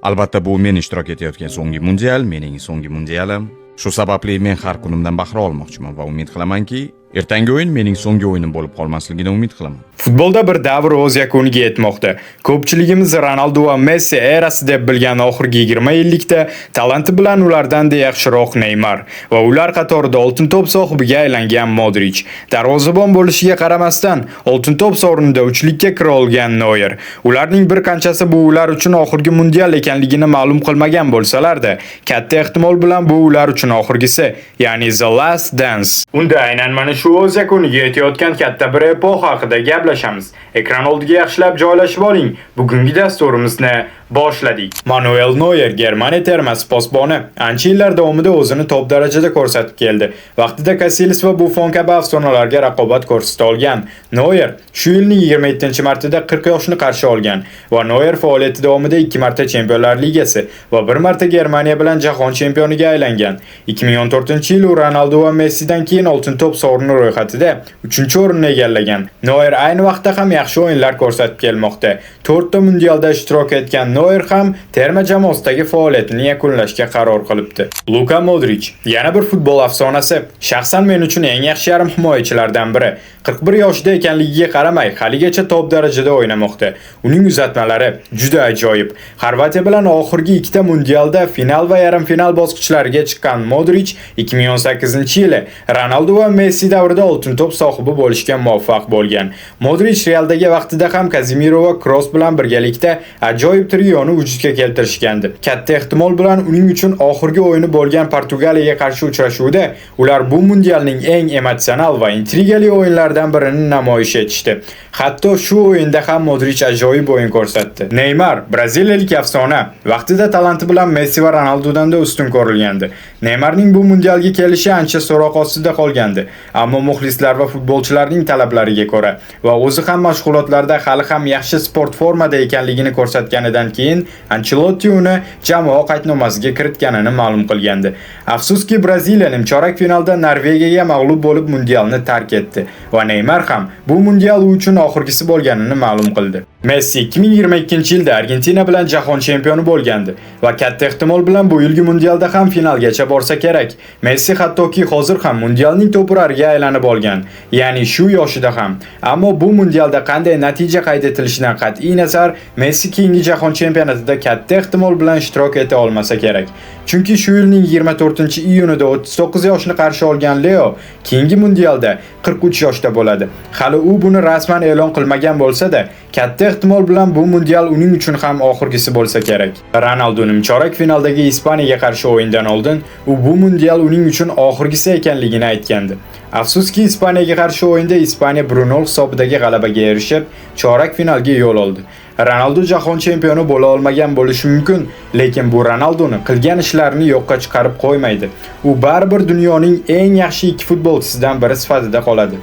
Albatta, bu men ishtirok etayotgan so'nggi mundial, mening so'nggi mundialim. Shu sababli men har kunimdan bahra olmoqchiman va umid qilamanki, ertangi o'yin mening so'nggi o'yinim bo'lib qolmasligini umid qilaman. Futbolda bir davr o'z yakuniga yetmoqda. Ko'pchiligimiz Ronaldu va Messi erasi deb bilgan oxirgi 20 yillikda talanti bilan ulardan-da yaxshiroq Neymar va ular qatorida oltin to'p sohibiga aylangan Modric. Darvozabon bo'lishiga qaramasdan, oltin to'p sovrinida uchlikka kira olgan Neuer. Ularning bir qanchasi bu ular uchun oxirgi mundial ekanligini ma'lum qilmagan bo'lsalar-da, katta ehtimol bilan bu ular uchun oxirgisi, ya'ni The Last Dance. Unda aynan mana shu o'z yakuniga yetayotgan katta bir epoxa haqida gaplashamiz. Ekran oldiga yaxshilab joylashib oling. Bugungi dasturimizni boshladik. Manuel Neuer, Germaniya termasi posboni, ancha yillar davomida o'zini top darajada ko'rsatib keldi. Vaqtida Casillas va Buffon kabi afsonalarga raqobat ko'rsata olgan. Neuer shu yilning 27-martida 40 yoshni qarshi olgan va Neuer faoliyati davomida 2 marta Chempionlar Ligasi va bir marta Germaniya bilan jahon chempioniga aylangan. 2014-yil u Ronaldu va Messidan keyin oltin to'p sovrini ro'yxatida 3-o'rinni egallagan. Neuer ayni vaqtda ham yaxshi o'yinlar ko'rsatib kelmoqda. 4 ta mundialda ishtirok etgan Neuer ham terma jamoasidagi faoliyatini yakunlashga qaror qilibdi. Luka Modric yana bir futbol afsonasi. Shaxsan men uchun eng yaxshi yarim himoyachilardan biri. 41 yoshida ekanligiga qaramay, haligacha top darajada o'ynamoqda. Uning uzatmalari juda ajoyib. Xorvatiya bilan oxirgi ikkita mundialda final va yarim final bosqichlariga chiqqan Modric 2018-yili Ronaldu va Messi davrida oltin to'p sohibi bo'lishga muvaffaq bo'lgan. Modric Realdagi vaqtida ham Kazemiro va Kroos bilan birgalikda ajoyib trioni vujudga keltirishgandi. Katta ehtimol bilan uning uchun oxirgi o'yini bo'lgan Portugaliyaga qarshi uchrashuvda ular bu mundialning eng emotsional va intrigali o'yinlaridan birini namoyish etishdi. Hatto shu o'yinda ham Modric ajoyib o'yin ko'rsatdi. Neymar, braziliyalik afsona, vaqtida talanti bilan Messi va Ronaldudan da ustun ko'rilgandi. Neymarning bu mundialga kelishi ancha so'roq ostida qolgandi, ammo muxlislar va futbolchilarning talablariga ko'ra va o'zi ham mashg'ulotlarda hali ham yaxshi sport formada ekanligini ko'rsatganidan keyin Ancelotti uni jamoa qaydnomasiga kiritganini ma'lum qilgandi. Afsuski, Braziliya nimchorak finalda Norvegiyaga mag'lub bo'lib, mundialni tark etdi va Neymar ham bu mundial u uchun oxirgisi bo'lganini ma'lum qildi. Messi 2022-yilda Argentina bilan jahon chempioni bo'lgandi va katta ehtimol bilan bu yilgi mundialda ham finalgacha borsa kerak. Messi hattoki hozir ham mundialning to'purariga aylanib olgan, ya'ni shu yoshida ham. Ammo bu mundialda qanday natija qayd etilishidan qat'iy nazar, Messi keyingi jahon chempionatida katta ehtimol bilan ishtirok eta olmasa kerak. Chunki shu yilning 24-iyunida 39 yoshni qarshi olgan Leo keyingi mundialda 43 yoshda bo'ladi. Hali u buni rasman e'lon qilmagan bo'lsa-da, katta ehtimol bilan bu mundial uning uchun ham oxirgisi bo'lsa kerak. Ronaldu nimchorak finaldagi Ispaniyaga qarshi o'yindan oldin u bu mundial uning uchun oxirgisi ekanligini aytgandi. Afsuski, Ispaniyaga qarshi o'yinda Ispaniya 1-0 hisobidagi g'alabaga erishib, chorak finalga yo'l oldi. Ronaldu jahon chempioni bo'la olmagan bo'lishi mumkin, lekin bu Ronalduni qilgan ishlarini yo'qqa chiqarib qo'ymaydi. U baribir dunyoning eng yaxshi ikki futbolchisidan biri sifatida qoladi.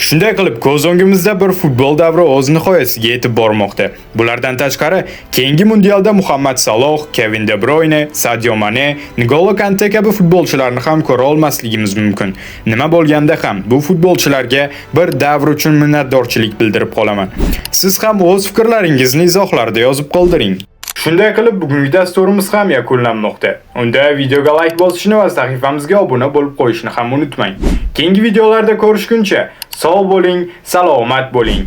Shunday qilib, ko'z o'ngimizda bir futbol davri o'z nihoyasiga yetib bormoqda. Bulardan tashqari, keyingi mundialda Muhammad Saloh, Kevin De Bruyne, Sadio Mane, N'Golo Kante kabi futbolchilarni ham ko'ra olmasligimiz mumkin. Nima bo'lganda ham, bu futbolchilarga bir davr uchun minnatdorchilik bildirib qolaman. Siz ham o'z fikrlaringizni izohlarda yozib qoldiring. Shunday qilib, bugungi dasturimiz ham yakunlanmoqda. Unda videoga like bosishni va sahifamizga obuna bo'lib qo'yishni ham unutmang. Keyingi videolarda ko'rishguncha sog' bo'ling, salomat bo'ling.